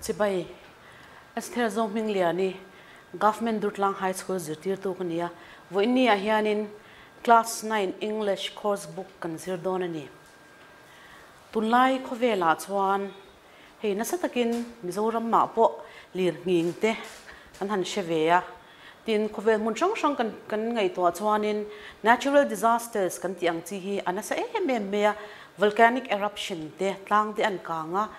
Chibai, Esther Zohmingliani, Government Durtlang High School zirtirtu ka ni a, vawiinni ah hianin Class 9 English course book kan zir dawn a ni. Tunlai khawvelah chuan hei nasa takin Mizoram mah pawh lir nghing te kan han hre ve a, tin khawvel hmun hrang hrang kan kan ngaihtuah chuanin natural disasters kan tih ang chi hi a nasa em em mai a, volcanic eruption te tlang te an kang a,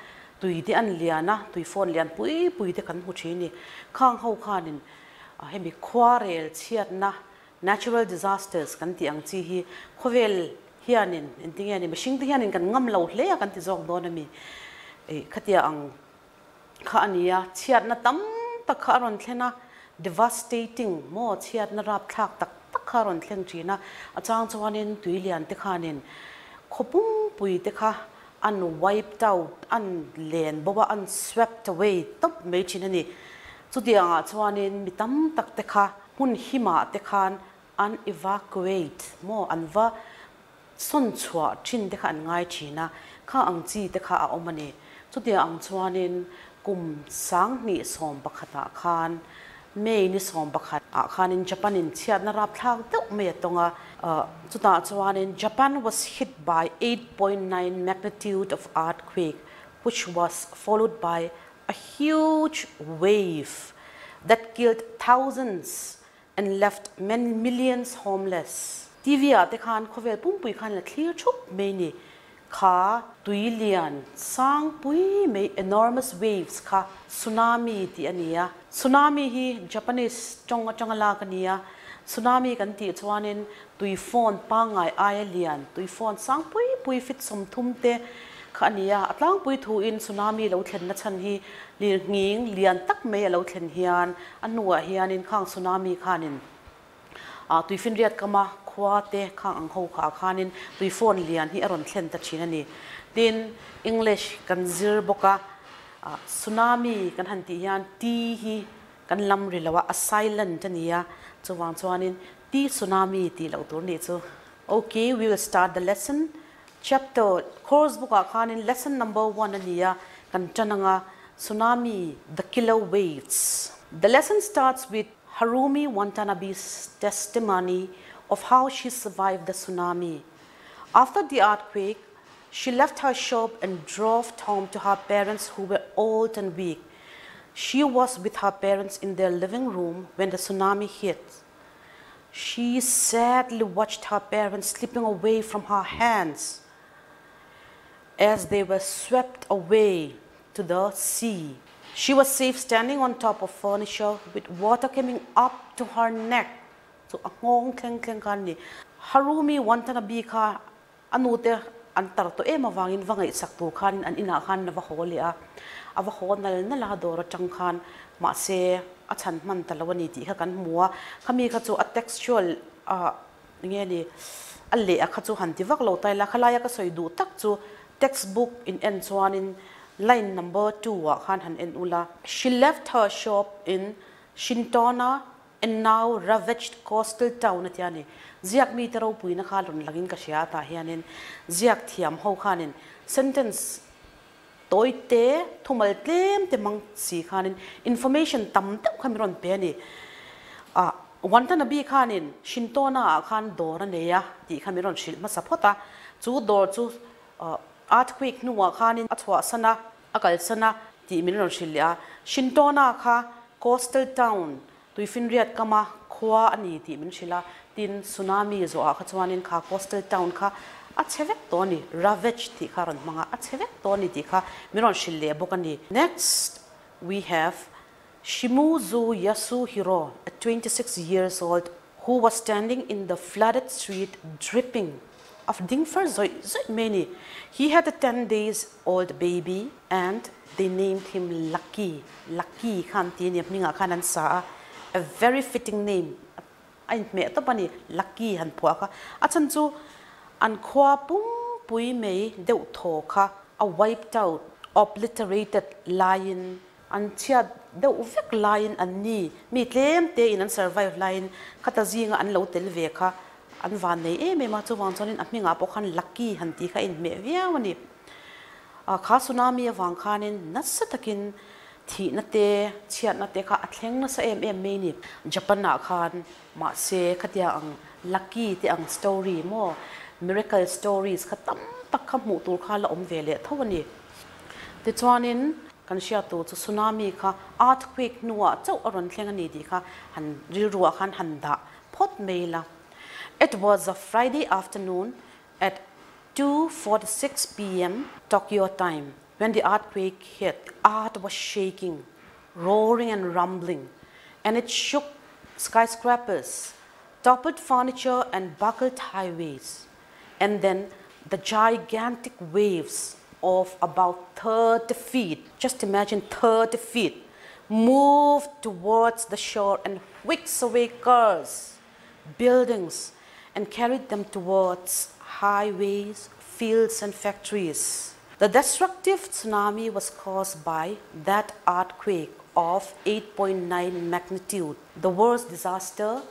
tui te an lian a, tui fawn lian pui pui te kan hmu thin a ni. Khang ho khanin hemi khuarel chhiatna natural disasters kan tih ang chi hi khawvel hianin engtinge ni mihring te hianin kan ngam lo hle a kan ti zawk dawn a mi. Khatia ang kha a ni a, chhiatna tam tak kha a rawn thlen a, devastating maw chhiatna rapthlak tak tak kha a rawn thleng thin a, a chang chuanin tui lian te khanin khaw pumpui te kha an wiped out, an len bo a, an swept away tawp mai thin a ni. Chutiangah chuanin mi tam tak te kha hmun himah te khan an evacuate maw, an va sawn chhuah thin te kha an ngai thin a, kha ang chi te kha a awm a ni. Chutiang ang chuanin kum 2011ah khan May ni 11 ah khanin Japan in chhiatna rapthlak deuh mai a tawng a, chutah chuanin Japan was hit by 8.9 magnitude of earthquake which was followed by a huge wave that killed thousands and left many millions homeless. TV ah te khan khawvel pumpui khan la thlir thup mai ni. Kha tui lian sang pui mai enormous waves kha tsunami tih a ni a. Tsunami hi Japanese tawng atanga lak a ni a. Tsunami kan tih chuanin tui fawn pangngai aia lian tui fawn sang pui pui fit 30 te kha a ni a. A tlangpui thuin tsunami lo thlenna chhan hi lir nghing lian tak mai a lo thlen hian a hnuah hianin khang tsunami khanin tuifinriat kama khua te khang ang ho kha khanin tui fawn lian hi a rawn thlen ta thin a ni. Tin English kan zir bawk a, tsunami kan han tih hian T hi kan lam ri lo a, a silent a ni a, chuwang chuanin T tsunami tih loh tur nih chu. Okay, we will start the lesson. Chapter course book ah khanin lesson number 1 a ni a, kan tan anga tsunami the killer waves. The lesson starts with Harumi Watanabe's testimony of how she survived the tsunami. After the earthquake, she left her shop and drove home to her parents who were old and weak. She was with her parents in their living room when the tsunami hit. She sadly watched her parents slipping away from her hands as they were swept away to the sea. She was safe standing on top of furniture with water coming up to her neck. So a ngong thleng thleng khan ni. Harumi Watanabe kha anu te an tar to em awangin wangai sak tu khan an ina khan na va ho le a. Ava ho nal nala dor atang khan ma se a chan man talawani ti kha kan muwa khami kha chu a textual a nge ni a le a kha chu han ti vak lo tai la khalaya ka soi du tak chu textbook in en chuanin line number 2 ah khan han en ula. She left her shop in Shintona and now ravaged coastal town atiani ziak mi te ro puina kha lon langin ka hria ta hianin ziak thiam ho khanin sentence toi te thumal tlem te mang si khanin information tam deuh kha mi ron pe ani. A Watanabe khanin Shintona a khan dor a neia ti kha mi ron hril hmasa phawt a, chu dor chu earthquake hnuah khanin a chhuah sana a kal sana tih min rawn hril leh a. Shintona kha coastal town tuifinriat kama khua a ni tih min hril a, tin tsunami zawhah kha chuanin kha coastal town kha a chhe vek tawh a ni, ravage tih kha rawn hmang a, a chhe vek tawh a ni tih kha min rawn hril leh bawk a ni. Next we have Shimuzu Yasuhiro, a 26 years old who was standing in the flooded street dripping of dingfar zoi zoi many. He had a 10 days old baby and they named him Lucky. Lucky khan ti ni hminga khan an sa a very fitting name. Ain me to pani Lucky han phua kha. A chan chu an khwa pum pui mei deuh tho kha a wiped out, obliterated lion an chhiat deuh vek laiin an ni mi tlem te in an survive laiin khata zinga an lo tel ve kha an van nei em em a, chuwang chuanin a hminga pawh khan Lucky han ti kha in hmeh viau a ni. A kha tsunami awang khanin nasa takin Thihna te, chhiatna te kha a thleng nasa em em mai ni. Japan ah khan mahse khatia ang lucky te ang story maw, miracle stories kha tam tak kha hmuh tur kha la awm ve leh tho a ni. Tichuanin kan hriat tur chu tsunami kha earthquake hnuah chauh a rawn thleng a ni tih kha han rilru ah khan han dah phawt mai ila. It was a Friday afternoon at 2:46 pm Tokyo time when the earthquake hit. Earth was shaking, roaring and rumbling, and it shook skyscrapers, toppled furniture and buckled highways. And then the gigantic waves of about 30 feet, just imagine 30 feet, moved towards the shore and whisked away cars, buildings, and carried them towards highways, fields and factories. The destructive tsunami was caused by that earthquake of 8.9 magnitude, the worst disaster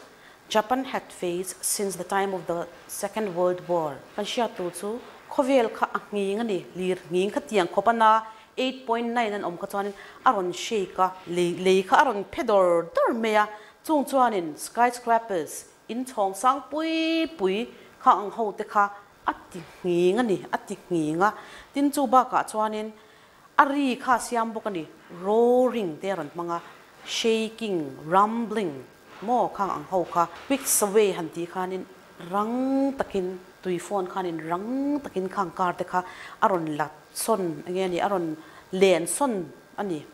Japan had faced since the time of the Second World War. Kan hriat tur chu khawvel kha a nghing a ni, lir nghing kha tiang khawp a na 8.9 an awm kha chuanin a rawn shake a, lei lei kha a rawn phe dawr dawr mai a, chung chuanin skyscrapers in chhawng sang pui pui kha ang ho te kha a ti nghing a ni, a ti nghing a, tin chu bakah chuanin a ri kha a siam bawk a ni, roaring te a rawn hmang a, shaking, rumbling maw khang ang ho kha whisk away han tih khanin rang takin tui phone khanin rang takin khang car te kha a rawn la sawn eng nge ni a rawn len sawn a ni,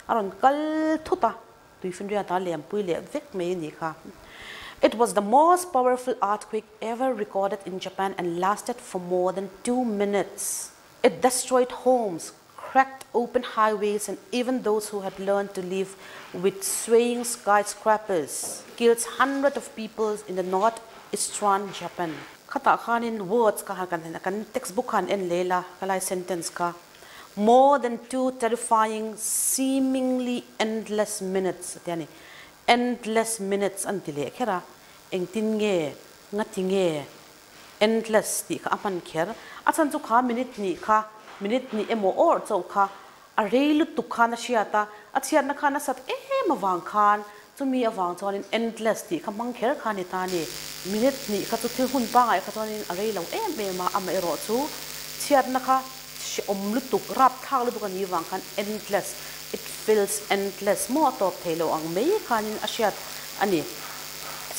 a rawn kal thut a, tui finriat a lem pui leh vek mai a nih kha. It was the most powerful earthquake ever recorded in Japan and lasted for more than 2 minutes. It destroyed homes, cracked open highways, and even those who had learned to live with swaying skyscrapers, killed hundreds of people in the northeastern Japan. Khatah khanin words kha han kan kan textbook khan en leh la ka lai sentence kha more than 2 terrifying seemingly endless minutes tia ni endless minutes an ti leh kher a engtin nge ngati nge endless tih kha a hman kher a chhan chu kha minute hnih kha minute hnih emaw awr chauh kha a rei lutuk khan a hriat a a chhiatna khan a sat em avang khan chumi avang chuanin endless tih kha hmang kher kha ni ta ni minute hnih kha chu thil hun pangai kha chuanin a rei lo em em a amaherawh erawh chu chhiatna kha hreawm lutuk rap thlak lutuk a ni vang khan endless it feels endless maw a tawp thei lo ang mai khanin a hriat a ni.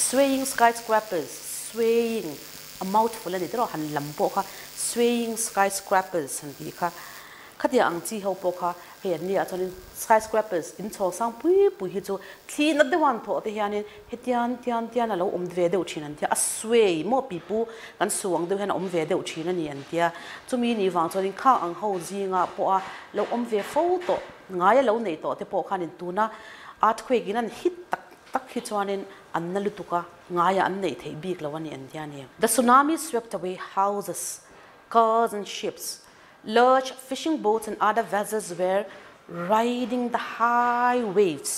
Swaying skyscrapers, swaying a mouthful a ni tawh han lam pawh kha swaying skyscrapers han tih kha khatia ang chi ho pawh kha hei an ni ah chuanin skyscrapers in chhawng sang pui pui hi chu thli na deuh an thawh te hianin hetian tian tian a lo awm ve deuh thin an tia a sway maw pipu kan suang deuh hian a awm ve deuh thin a ni an tia chumi ni vang chuanin khang ang ho zinga pawh a lo awm ve fo tawh ngai a lo nei tawh te pawh khanin tuna earthquake in an hit tak tak hi chuanin an na lutuk a ngai a an neih theih bik lo a ni an tia ni. The tsunami swept away houses, cars and ships. Large fishing boats and other vessels were riding the high waves,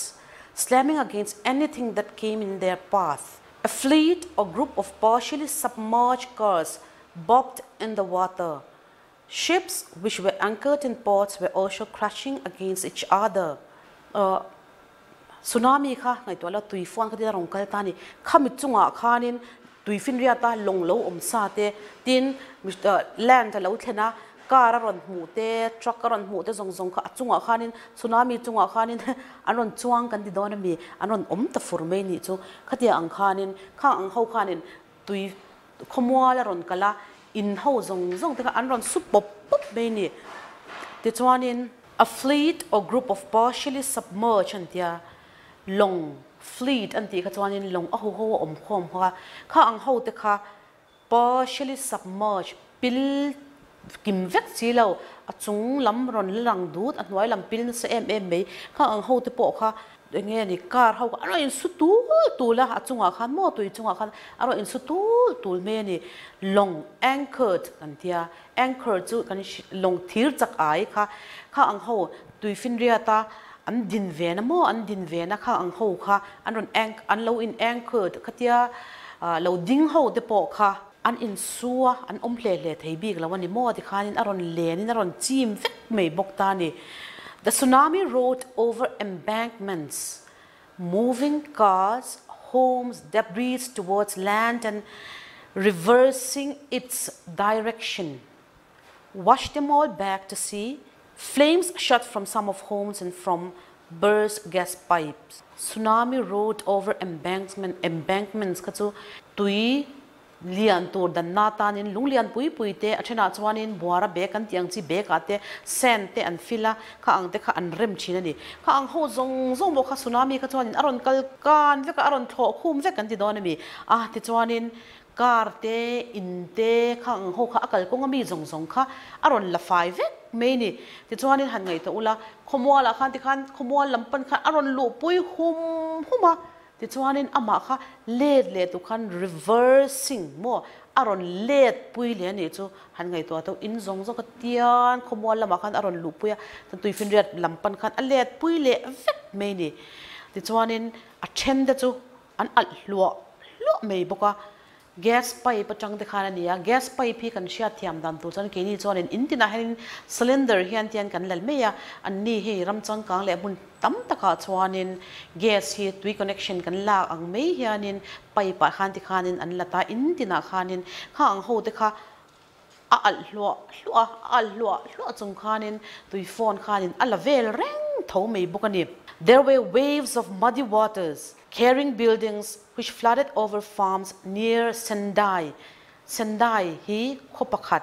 slamming against anything that came in their path. A fleet or group of partially submerged cars bobbed in the water. Ships which were anchored in ports were also crashing against each other. Tsunami kha ngaihtuah la tui fuan kha tin a rawn kal ta a ni. Khami chungah khanin tui finriat a lawng lo awm sa te tin land a lo thlen a car a rawn hmuh te truck a rawn hmuh te zawng zawng kha a chungah khanin tsunami chungah khanin an rawn chuang kan ti dawn a mi an rawn awm ta fur mai nih chu khatia ang khanin khang ang ho khanin tui khawmual a rawn kal a in ho zawng zawng te kha an rawn su pawp pawp mai ni. Tichuanin a fleet or group of partially submerged an tia lawng fleet an tih kha chuanin lawng a ho ho a awm khawm kha kha ang ho te kha partially submerged pil kim vek chi lo a chung lam rawn lang dut a hnuai lam pil nasa em em mai kha ang ho te pawh kha enge ni car ho kha an rawn insu tul tul a a chungah khan maw tui chungah khan a rawn insu tul tul mai a ni. Lawng anchored kan tia anchor chu kan lawng thir chak ai kha kha ang ho tui finriat a an din ve na maw an din ve na kha ang ho kha an rawn an lo in anchored khatia lo ding ho te pawh kha an insu a an awm hle hle thei bik lo a ni maw tikhanin a rawn lenin a rawn chim vek mai bawk ta a ni. The tsunami rolled over embankments, moving cars, homes, debris towards land and reversing its direction. Washed them all back to sea. Flames shot from some of homes and from burst gas pipes. Tsunami rolled over embankment, embankments kha chu tui lian tur dan na tanin lung lian pui pui te a thenah chuanin buara bag an tih ang chi bag ah te sand te an fill a kha ang te kha an rem thin a ni. Kha ang ho zawng zawng pawh kha tsunami kha chuanin a rawn kal kan vek a a rawn thlawh khum vek an ti dawn a mi a tichuanin car te in te kha ang ho kha a kalkawng a mi zawng zawng kha a rawn la fai vek mai a ni. Tichuanin han ngaihtuah ula khawmual ah khan tikhan khawmual lam pan khan a rawn luhpui hum hum a. Tichuanin amah kha let leh tu khan reversing maw a rawn let pui leh a nih chu han ngaihtuah tawh in zawng zawng kha tian khawmual lamah khan a rawn luh pui a chuan tuifinriat lam pan khan a let pui leh vek mai a ni. Tichuanin a then te chu an alh hluah hluah mai bawk a. Gas pipe atang te khan a ni a, gas pipe hi kan hriat thiam dan tur chuan keini chuanin in tinah hianin cylinder hian tian kan lal mai a, anni hei ram changkang leh hmun tam takah chuanin gas hi tui connection kan lak ang mai hianin pipe ah khan tikhanin an la ta, in tinah khanin kha ang ho te kha a alh hluah hluah a, a alh hluah hluah chung khanin tui phone khanin a la vel reng tho mai bawk a ni. There were waves of muddy waters carrying buildings which flooded over farms near Sendai, Sendai hi khaw pakhat,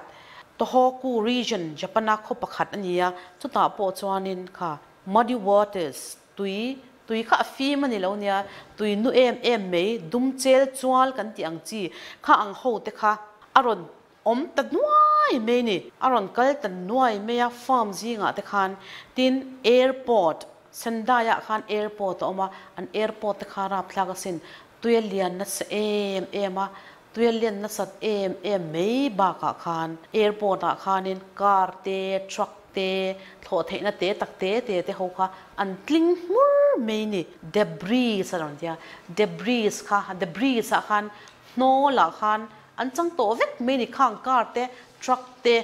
Tohoku region, Japan-a khaw pakhat a ni a, chutah pawh chuanin kha muddy waters, tui, tui kha a fim a ni lo nia, tui nu em em mai, dum chel chual kan tih ang chi kha ang ho te kha a rawn awm ta nuai mai a ni. A rawn kal ta nuai mai a, farm zingah te khan, tin airport, Sendai-ah khan airport a awm a, an airport te kha rapthlak asin, tuia lian nasa em em a, tuia lian nasat em em mai bakah khan airport-ah khanin car te, truck te, thlawh theihna te tak te te te ho kha an tling hmur mai a ni. Debris a rawn ti a, debris kha, debris-ah khan hnawlah khan An chang tawh vek mai ni khang car te, truck te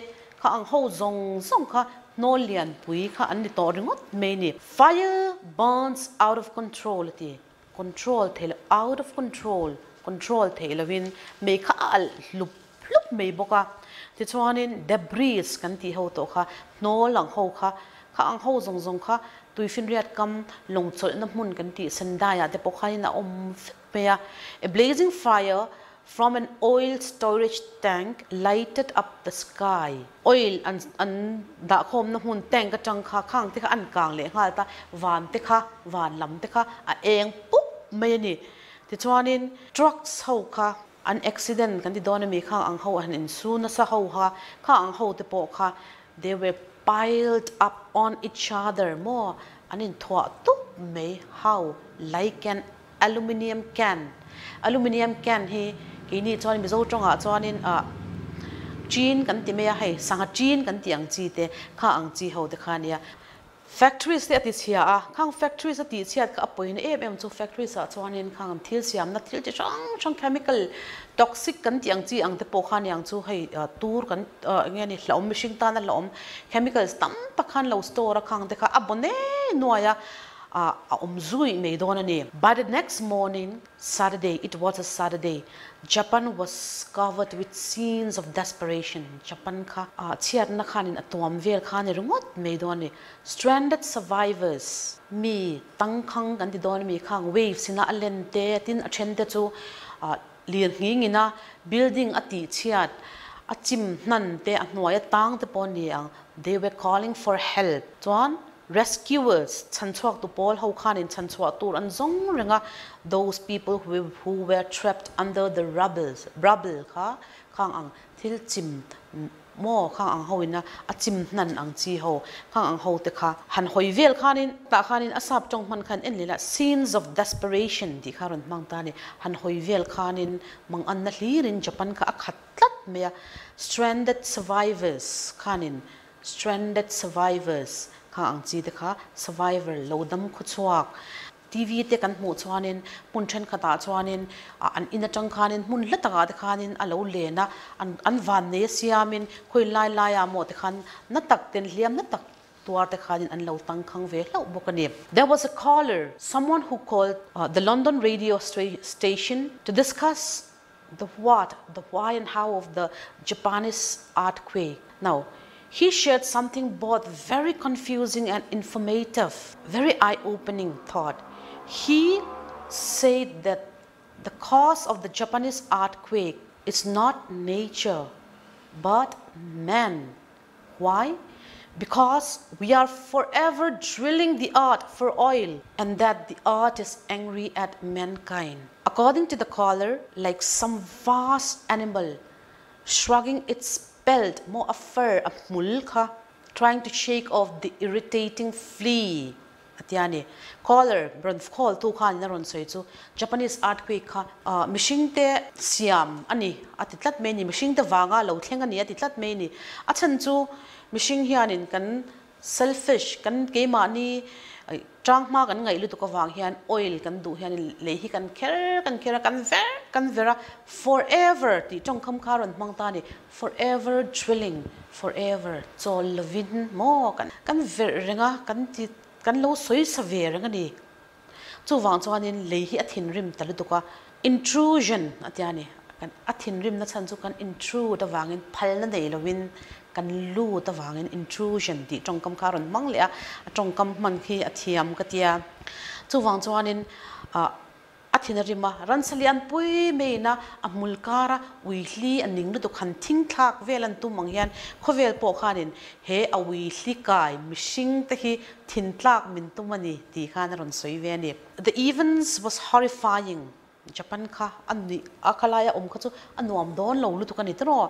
kha ang ho zawng zawng kha hnawl lian pui kha an ni tawh ringawt mai ni. Fire burns out of control a ti, control thei lo, out of control, control theih lovin mei kha a alh hlup hlup mai bawk a. Tichuanin debris kan tih ho tawh kha hnawl ang ho kha, kha ang ho zawng zawng kha tuifinriat kam lawng chawlhna hmun kan tih Sendai ah te pawh khanin a awm vek mai a. A blazing fire From an oil storage tank lighted up the sky. Oil an an dahkhawmna hmun tank atang kha khang te kha an kang leh nghal ta, van te kha, van lam te kha a eng pup mai a ni. Tichuanin trucks ho kha an accident kan ti dawn ami khang ang ho han insu nasa ho kha, khang ang ho te pawh kha they were piled up on each other maw an inthuah tup mai how like an Aluminium can, Aluminium can hi keini chuan Mizo tawngah chuanin ah chin kan ti mai a, hei sangha chin kan tih ang chi te kha ang chi ho te kha a nia. Factories te a ti chhia a, khang factories a tih chhiat kha a pawina em em chu factories ah chuanin khang thil siamna thil chi hrang hrang chemical toxic kan tih ang chi ang te pawh kha aniang chu hei tur kan eng nge ni hlauhawm mihring tana hlauhawm chemicals tam tak khan lo store a khang te kha a baw nei nuai a. a awm zui mai dawn a ni. By the next morning, Saturday, it was a Saturday, Japan was covered with scenes of desperation, Japan kha chhiatna khanin a tuam vel kha a ni ringawt mai dawn a ni. Stranded survivors, mi tangkhang kan ti dawn a mi khang waves ina a len te, tin a then te chu lir nghing ina building a tih chhiat, a chim hnan te, a hnuai a tang te pawh a ni ang, they were calling for help, chuan Rescuers, chhanchhuaktu pawl ho khanin chhanchhuah tur an zawng reng a, those people who were trapped under the rubbles, rubble kha khang ang thil chim maw khang ang ho ina a chim hnan ang chi ho khang ang ho te kha han hawi vel khanin tah khanin a sap tawng hman khan en leh la scenes of desperation tih kha rawn hmang ta a ni, han hawi vel khanin manganna hlirin Japan kha a khat tlat mai a, stranded survivors khanin Stranded survivors kha ang chi te kha survivor lo dam khaw chhuak. TV te kan hmuh chuanin hmun thenkhatah chuanin an in atang khanin hmun hla takah te khanin a lo len a, an an van nei a siamin khawi lai laiah maw te khan na tak ten hliam na tak tuar te khanin an lo tangkhang ve hlauh bawk a ni. There was a caller, someone who called the London radio station to discuss the what, the why and how of the Japanese earthquake. Now, he shared something both very confusing and informative, very eye-opening thought. He said that the cause of the Japanese earthquake is not nature, but man. Why? Because we are forever drilling the earth for oil and that the earth is angry at mankind. According to the caller, like some vast animal shrugging its pelt, mo a fur, a hmul kha, trying to shake off the irritating flea. Atiani caller rawn call tu khan a rawn sawi chu Japanese earthquake kha mihring te siam a ni a ti tlat mai a ni mihring te vanga lo thleng a ni a ti tlat mai a ni a chhan chu mihring hianin kan selfish kan keimahni tang hma kan ngaih lutuk avang hian oil kan duh hianin lei hi kan kher kan kher a kan ver kan ver a forever tih tawngkham kha a rawn hmang ta a ni forever drilling forever chawl lovin maw kan kan verh reng a kan ti Kan lo sawi sa ve reng a ni. Chuvang chuanin lei hi a thinrim ta lutuk a, intrusion a tia a ni. Kan a thinrimna chhan chu kan intrude avangin phalna nei lovin kan lut avangin intrusion tih tawngkam kha a rawn hmang leh a, a tawngkam hman khi a thiam ka tia. Chuvang chuanin ah A thin a rim a, ransa lian pui meiin a a hmul kar a ui hli a ning lutuk han thing thlak vel an tum ang hian khawvel pawh khanin he a ui hli kai mihring te hi thin tlak min tum a ni tih khan a rawn sawi ve a ni. The events was horrifying, Japan kha a nuih a khalai a awm kha chu a nuam dawn lo lutuk a ni tiraw?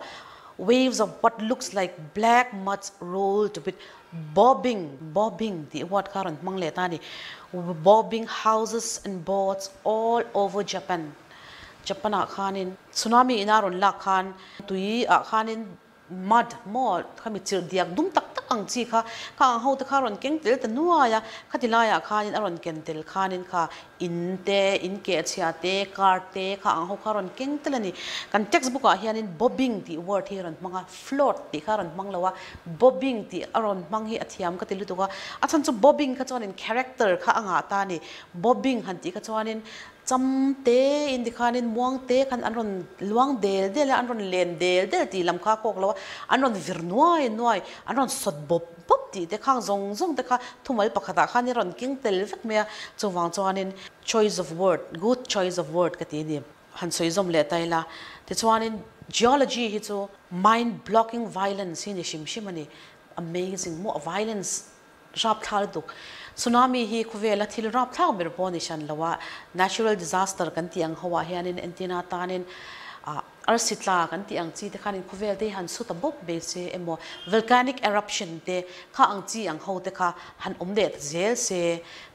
Waves of what looks like black muds rolled with bobbing, bobbing tih word kha a rawn hmang leh ta a ni, bobbing houses and boats all over Japan. Japan ah khanin tsunami ina rawn lak khan tui ah khanin mud maw khami chirh diak dum tak tak ang chi kha kha ang ho te kha a rawn keng tel ta nuai a, khati laiah khanin a rawn ken tel khanin kha In te, in keh chhia te, car te kha ang ho kha rawn keng tel a ni. Kan text book ah hianin bobbing tih word hi a rawn hmang a, float tih kha a rawn hmang lo a, bobbing tih a rawn hmang hi a thiam ka ti lutuk a. A chhan chu bobbing kha chuanin character kha a ngah ta a ni. Bobbing han tih kha chuanin cham te in tikhanin muang te khan an rawn luang del del a, an rawn len del del tih lam kha a kawk lo a, an rawn vir nuai nuai, an rawn sawt bawp bawp tih te khang zawng zawng te kha thumal pakhatah khan i rawn keng tel vek mai a, chuvang chuanin choice of word, good choice of word ka ti a ni. Han sawi zawm leh ta ila, tichuanin geology hi chu mind blocking violence hi ni hrim hrim a ni, amazing maw violence rapthla lutuk. Tsunami hi khawvela thil rapthlak ber pawh a ni hran lo a, natural disaster kan tih ang ho ah hianin entina tanin ah Arsi tla kan tih ang chi te khanin khawvel te hi han su ta bawp mai se emaw volcanic eruption te kha ang chi ang ho te kha han awm leh ta zel se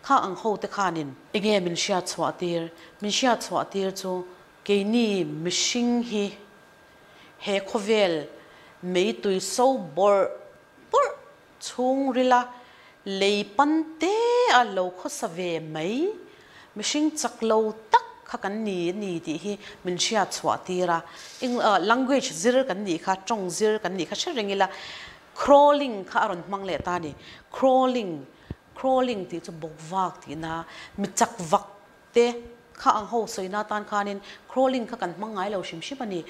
kha ang ho te khanin enge min hriat chhuah tir? Min hriat chhuah tir chu keini mihring hi he khawvel meitui so bawrh bawrh chhungrila lei pan te a lo khawsa ve mai, mihring chak lo tak kha kan ni a ni tih hi min hriat chhuah tir a. Eng language zir kan nih kha, tawng zir kan nih kha hre reng ila, crawling kha a rawn hmang leh ta a ni. Crawling, crawling tih chu bawkvak tihna, mi chak vak Te kha ang ho sawina atan khanin crawling kha kan hmang ngai lo hrim hrim a ni.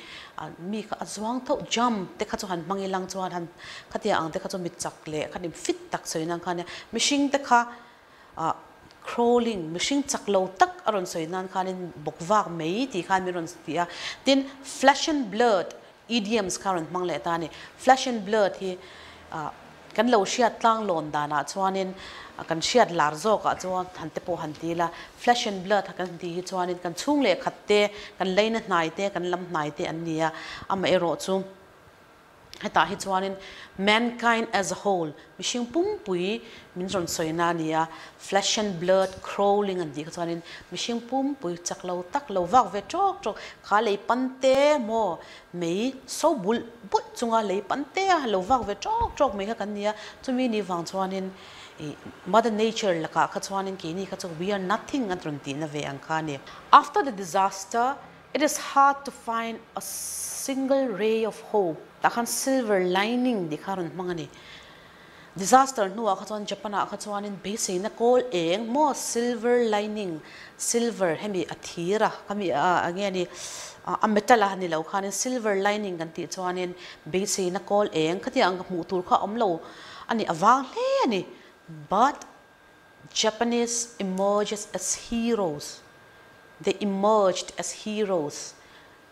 Mi kha a zuang tho, jump te kha chu han hmang ilang chuan han khatia ang te kha chu mi chak leh kha nim fit tak sawina ang kha nia. Mihring te kha ah crawling, mihring chak lo tak a rawn sawi nan khanin bawk vak mai tih khan min rawn ti a. Tin, flesh and blood idioms kha a rawn hmang leh ta a ni. Flesh and blood hi ah kan lo hriat tlang lawn danah chuanin kan hriat lar zawkah chuan han te pawh han ti ila, flesh and blood kan tih hi chuanin kan chhung leh khat te, kan leina hnai te, kan lam hnai te an ni a, amaherawh chu hetah hi chuanin mankind as a whole, mihring pumpui min rawn sawina a ni a, flesh and blood crawling an tih kha chuanin mihring pumpui chak lo tak lo vak ve tawk tawk kha lei pan te maw Mei so bulh bulh chunga lei pan te a lo vak ve tawk tawk mai kha kan ni a, chumi ni vang chuanin ih mother nature lakah kha chuanin keini kha chu we are nothing a rawn tihna ve ang kha a ni. After the disaster, it is hard to find a single ray of hope tah khan silver lining tih kha a rawn hmang a ni. Disaster hnuah kha chuan Japan ah kha chuanin beiseina kawl eng maw silver lining, silver hemi a thir a khami a nge ni a metal a ni lo khanin silver lining kan tih chuanin beiseina kawl eng khatiang ang hmuh tur kha a awm lo a ni avang hle a ni. But Japanese emerges as heroes, they emerged as heroes.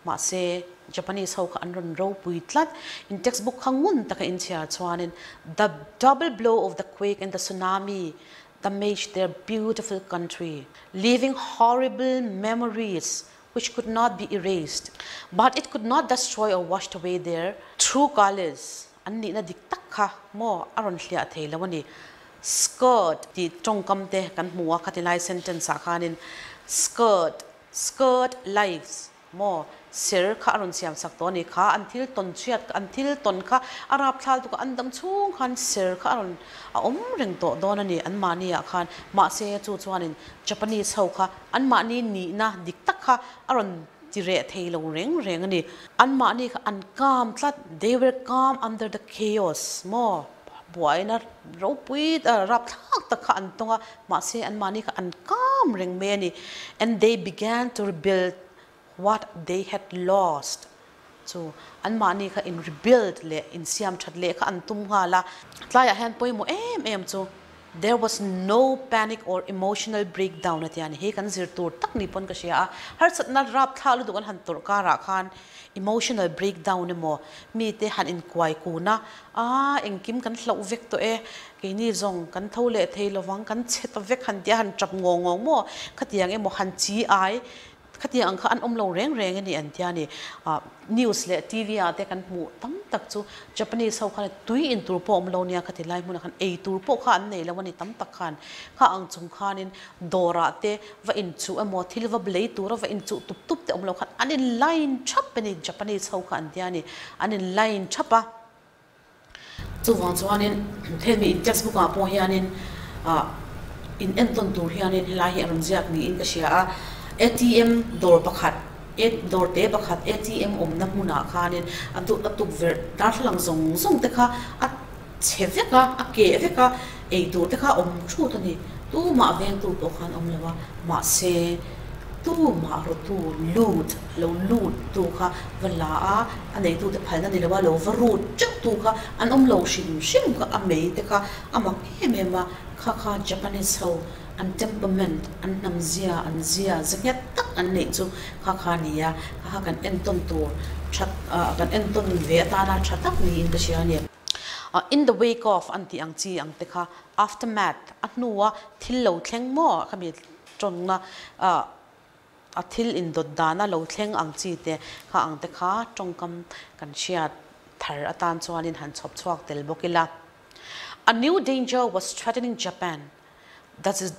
Mahse, Japanese ho kha an rawn ropui tlat. In textbook kha ngun taka inchhiar chuanin The double blow of the quake and the tsunami damaged their beautiful country, leaving horrible memories which could not be erased, but it could not destroy or washed away their true colours. An nihna dik tak kha maw a rawn hliah thei lo a ni. Skirt tih tawngkam te kan hmu a, khatilai sentence ah khanin skirt, skirt lives maw ser kha a rawn siam sak tawh a ni kha, an thil tawn chhiat, an thil tawn kha a rap thlal tuk a, an dam chhung khan ser kha a rawn a awm reng tawh dawn a ni anmahni ah khan. Mahse chu chuanin Japanese ho kha anmahni nihna dik tak kha a rawn ti reh thei lo reng reng a ni. Anmahni kha an calm tlat, they were calm under the chaos maw? Buaina ropui rapthlak tak kha an tawng a, mahse anmahni kha an calm reng mai a ni. And they began to rebuild what they had lost. Chu anmahni kha in rebuild leh insiam that leh kha an tum nghal a. Tlaiah hian pawimawh em em chu There was no panic or emotional breakdown a tia ni. Hei kan zir tur tak ni pawn ka hria a. Harsatna rapthla lutuk an han tawrh karah khan emotional breakdown emaw mite han inkuai kun a, Aa engkim kan hlauh vek tawh e, keini zawng kan tho leh thei lovang, kan chhe ta vek han tia han tap ngawng ngawng maw? Khatiang emaw han chi ai Khatiang ang kha an awm lo reng reng a ni an tia ni. News leh TV ah te kan hmuh tam tak chu Japanese ho khan tui in tur pawh awm lo nia khati lai hmunah khan ei tur pawh kha an nei lo a ni tam tak khan. Kha ang chung khanin dawrah te va inchuh emaw thil va lei tura va inchuh tup tup te awm lo khan an in line thap a ni Japanese ho kha an tia ni. An in line thap a. Chuvang chuanin hemi in textbook ah pawh hianin ah in entawn tur hianin helai hi a rawn ziak niin ka hria a, ATM dawr pakhat dawr te pakhat ATM awmna hmunah khanin a duh a tukverh darthlalang zawng zawng te kha a chhe vek a, a keh vek a, ei tur te kha a awm thut a ni. Tumah vengtu pawh khan awm lo a, mahse tumah rawtu lut lo lut tu kha va la a, a neitute phalna ni lo a, lo va rut teuh tu kha an awm lo hrim hrim kha a mei te kha a mak em em a, kha kha Japanese ho an temperament, an hnam zia, an zia ze nghet tak an neih chu kha kha a ni a, kha kha kan entawn tur tha kan entawn ve atana tha tak niin ka hria a ni. In the wake of an tih ang chi ang te kha aftermath a hnua thil lo thleng maw khami tawnna a thil indawt dana lo thleng ang chi te kha ang te kha tawngkam kan hriat thar atan chuanin han chhawp chhuak tel bawk ila. A new danger was threatening Japan, that is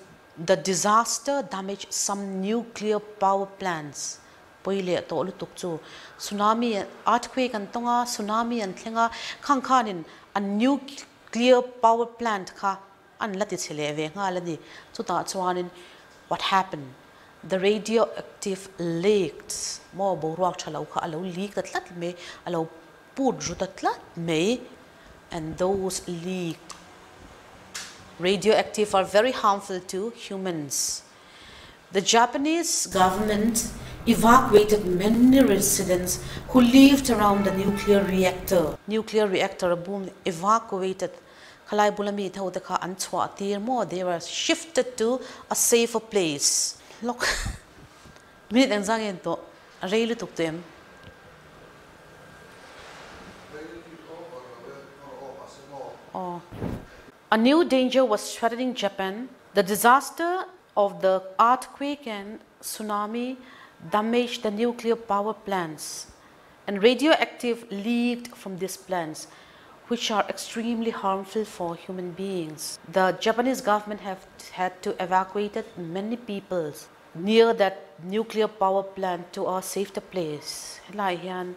the disaster damaged some nuclear power plants pawi leh tawh lutuk chu tsunami earthquake an tawng a, tsunami an thleng a, khang khanin an nuclear power plant kha an la ti chhe leh ve nghal a ni. Chutah chuanin what happened? The radioactive leaks maw boruak tha lo kha a lo leak ta tlat mai, a lo put ru ta tlat mai and those leaked radioactive are very harmful to humans. The Japanese government evacuated many residents who lived around the nuclear reactor. Nuclear reactor a boom evacuated khalai bula mi tho te kha an chhuah tir maw they were shifted to a safer place. Lawk minute engzah nge an tawh a rei lutuk tawh em? Aw. A new danger was threatening Japan, the disaster of the earthquake and tsunami damaged the nuclear power plants and radioactive leaked from these plants which are extremely harmful for human beings. The Japanese government have had to evacuate many peoples near that nuclear power plant to a safer place. Helai hian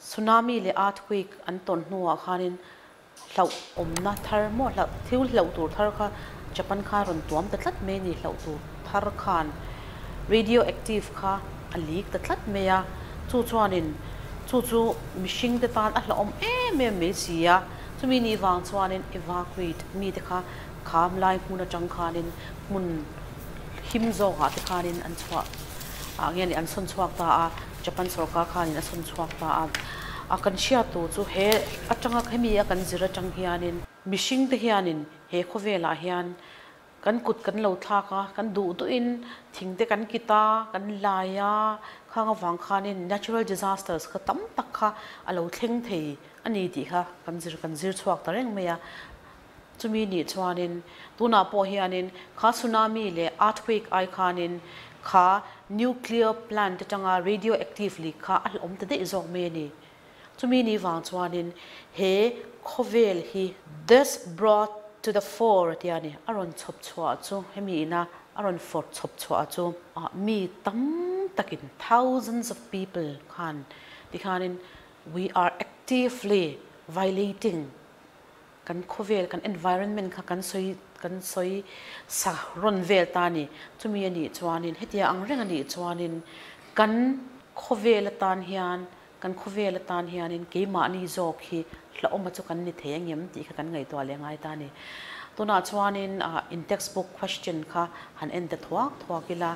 tsunami leh earthquake an tawn hnuah khanin Hlauh awmna thar maw hlauh thil hlauh tur thar kha Japan kha rawn tuam ta tlat mai a ni hlauh tur thar khan radio active kha a leak ta tlat mai a chu chuanin chu chu mihring te tan a hlauhawm em em mai si a Chumi ni vang chuanin evacuate mite kha kham lai hmun atang khanin hmun him zawkah te khanin an chhuah ah nge ni an sawn chhuak ta a, Japan sorkar khanin a sawn chhuak ta a. A kan hriat tur chu he atanga hemi a kan zir atang hianin mihring te hianin he khawvelah hian Kan kut kan lo thlak a, kan duh duhin thing te kan kit a, kan lai a, khang avang khanin natural disasters kha tam tak kha a lo thleng thei a ni tih kha kan zir kan zir chhuak ta reng mai a. Chumi nih chuanin tunah pawh hianin kha tsunami leh earthquake ai khanin kha nuclear plant atanga radioactive leak kha a hlauhawm ta daih zawk mai a ni. Chumi ni vang chuanin he khawvel hi This brought to the fore tia ni a rawn chhawp chhuah chu hemi ina a rawn fawrh chhawp chhuah chu mi tam takin thousands of people khan tikhanin we are actively violating kan khawvel kan environment kha kan sawi kan sawi sa rawn vel ta ni. Chumi a nih chuanin hetia ang reng a nih chuanin kan khawvel atan hian Kan khawvel atan hianin keimahni zawk hi hlauhawma chu kan ni thei angem tih kha kan ngaihtuah leh ngai ta a ni. Tunah chuanin in textbook question kha han en ta thuak thuak ila,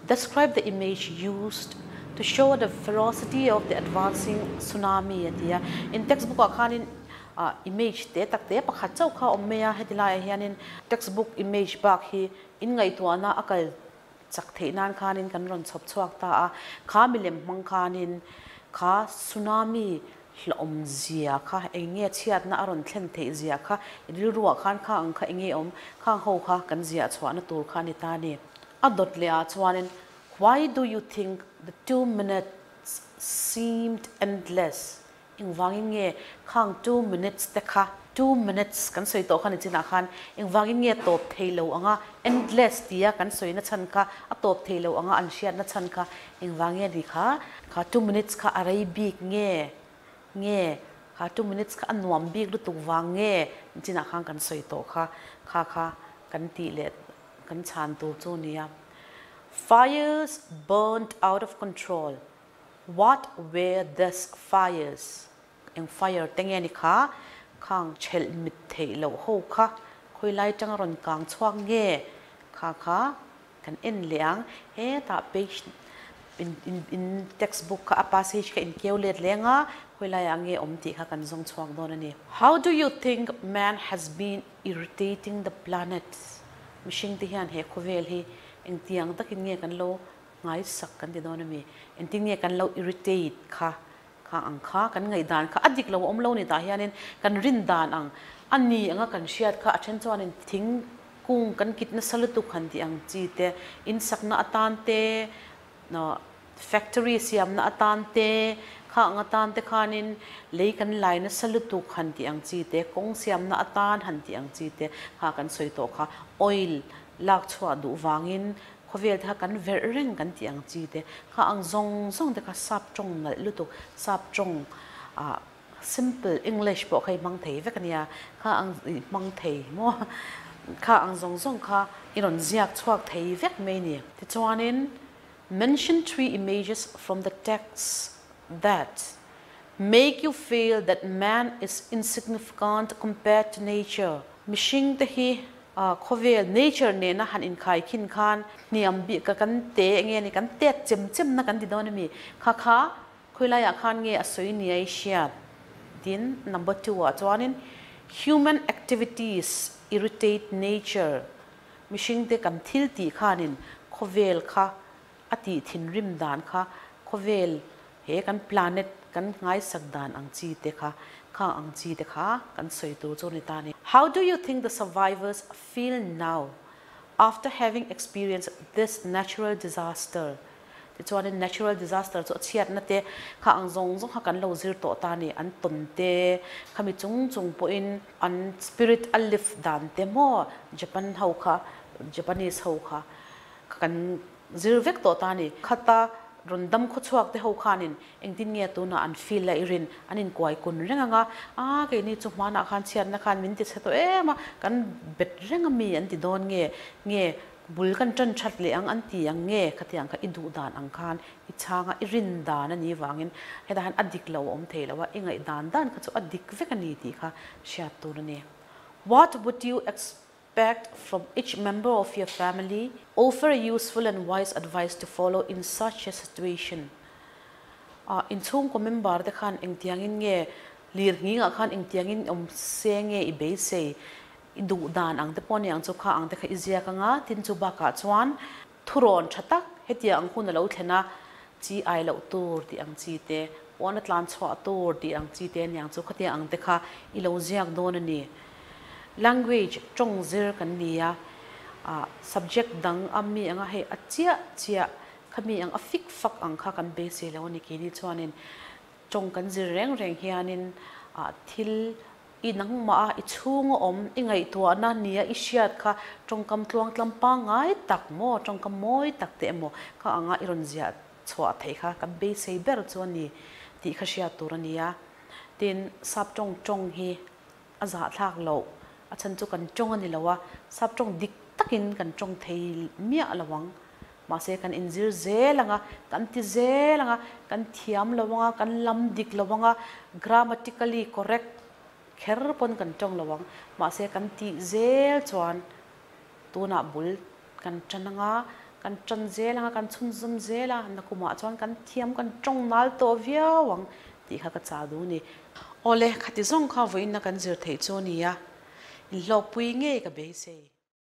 Describe the image used to show the ferocity of the advancing tsunami a ti a. In textbook ah khanin image te tak te pakhat chauh kha a awm mai a, heti laiah hianin textbook image bak hi in ngaihtuahna a kal Chak theih nan khanin kan rawn chhawp chhuak ta a, kha milem hmang khanin kha tsunami hlauhawm zia kha eng nge chhiatna a rawn thlen theih zia kha i rilruah khan kha ang kha eng nge awm khang ho kha kan ziah chhuahna tur kha a ni ta a ni. A dawt leh ah chuanin Why do you think the 2 minutes seemed endless? Engvangin nge khang 2 minutes te kha, 2 minutes kan sawi tawh kha ni chinah khan engvangin nge tawp thei lo anga endless tia kan sawi na chhan kha a tawp thei lo anga an hriat na chhan kha engvang nge ni kha, kha 2 minutes kha a rei bik nge, nge kha 2 minutes kha a nuam bik lutuk vang nge ni chinah khan kan sawi tawh kha, kha kha kan tih leh kan chhan tur chu nia. Fires burned out of control. What were these fires? Eng fire te nge ni kha? Khang chelh mit theih loh ho kha khawi lai tanga rawn kang chhuak nge? Kha kha kan en leh ang. Hetah page in in in textbook kha a passage kha in keu let leng a, khawi laiah nge awm tih kha kan zawng chhuak dawn a ni. How do you think man has been irritating the planet? Mihring te hian he khawvel hi engtiang takin nge kan lo Ngaisak kan ti dawn a mi? Engtin nge kan lo irritate kha kha ang kha kan ngaihdan kha a dik lo a awm lo ni tah hianin kan rin dan ang a ni anga kan hriat kha a then chuanin thing kung kan kit nasa lutuk han tih ang chi te, in sakna atan te, factory siamna atan te, kha ang atan te khanin lei kan lai nasa lutuk han tih ang chi te, kawng siamna atan han tih ang chi te kha kan sawi tawh kha oil lak chhuah duh vangin Khawvel te kha kan verh reng kan tih ang chi te kha ang zawng zawng te kha sap tawng nalh lutuk, sap tawng ah simple English pawh kha i hmang thei vek a nia, kha ang i hmang thei maw kha ang zawng zawng kha i rawn ziak chhuak thei vek mai a ni. Tichuanin mention three images from the text that make you feel that man is insignificant compared to nature, mihring te hi Khawvel, nature, nena han inkhai khin khan hniam bik ka kan te enge ni kan tet chem chem na kan ti dawn ami? Kha kha khawi laiah khan nge a sawi ni a i hriat? Tin, number 2 ah chuanin human activities irritate nature, mihring te kan thil tih khanin khawvel kha a tih thinrim dan kha khawvel He kan planet kan nghaisak dan ang chi te kha, khang ang chi te kha kan sawi tur chu a ni ta a ni. How do you think the survivors feel now after having experienced this natural disaster? Tichuanin natural disaster chu a chhiatna te kha ang zawng zawng kha kan lo zir tawh ta a ni. An tawn te, khami chung chung pawhin an spirit a lift dan te maw Japan ho kha, Japanese ho kha kan Zir vek tawh ta ni. Khata rawn dam khaw chhuak te ho khanin engtin nge tunah an feel a i rin an inkuai kun reng ang a, aa keini chu hmanah khan chhiatna khan min ti chhe tawh em a, kan bet reng a mi an ti dawn nge nge Bul kan ṭan ṭhat leh ang an ti ang nge? Khatiang kha i duh dan ang khan i chhang a, i rin dan a nih vangin hetah hian a dik lo a awm thei lo a, i ngaih dan dan kha chu a dik vek a ni tih kha hriat tur a ni. What would you expect from each member of your family? Offer a useful and wise advice to follow in such a situation. Ah, inchhungkaw member te khan engtiangin nge lirnghingah khan engtiangin awm se nge i beisei? I duh dan ang te pawh aniang chu kha ang te kha i ziak anga, tin chu bakah chuan thurawn tha tak hetiang ang hun a lo thlen a, chi ai loh tur tih ang chi te, pawn a tlan chhuah tur tih ang chi te aniang chu khatiang ang te kha i lo ziak dawn a ni. Language tawng zir kan ni a, ah subject dang a mi anga hei a chiah chiah khami ang a fik fak ang kha kan beisei lo a ni keini chuanin tawng kan zir reng reng hianin ah thil I nangmah a, i chhung a awm, i ngaihtuahna nia i hriat kha tawngkam tluangtlam pangngai tak maw, tawngkam mawi tak te emaw kha anga i rawn ziah chhuah theih kha kan beisei ber chu a ni tih kha hriat tur a ni a. Tin, sap tawng tawng hi a zahthlak loh, a chhan chu kan tawng a ni lo a, sap tawng dik takin kan tawng thei miah lo ang. Mahse kan inzir zel ang a, kan ti zel ang a, kan thiam lo ang a, kan lam dik lo ang a, grammatically correct kher pawn kan tawng lo ang. Mahse kan tih zel chuan tunah bul kan tan ang a, kan tan zel ang a, kan chhunzawm zel a, nakumah chuan kan thiam kan tawng nal tawh viau ang tih kha ka chah duh a ni. Awle, khati zawng kha vawiinna kan zir theih chu a ni a, inhlawkpui ngei ka beisei.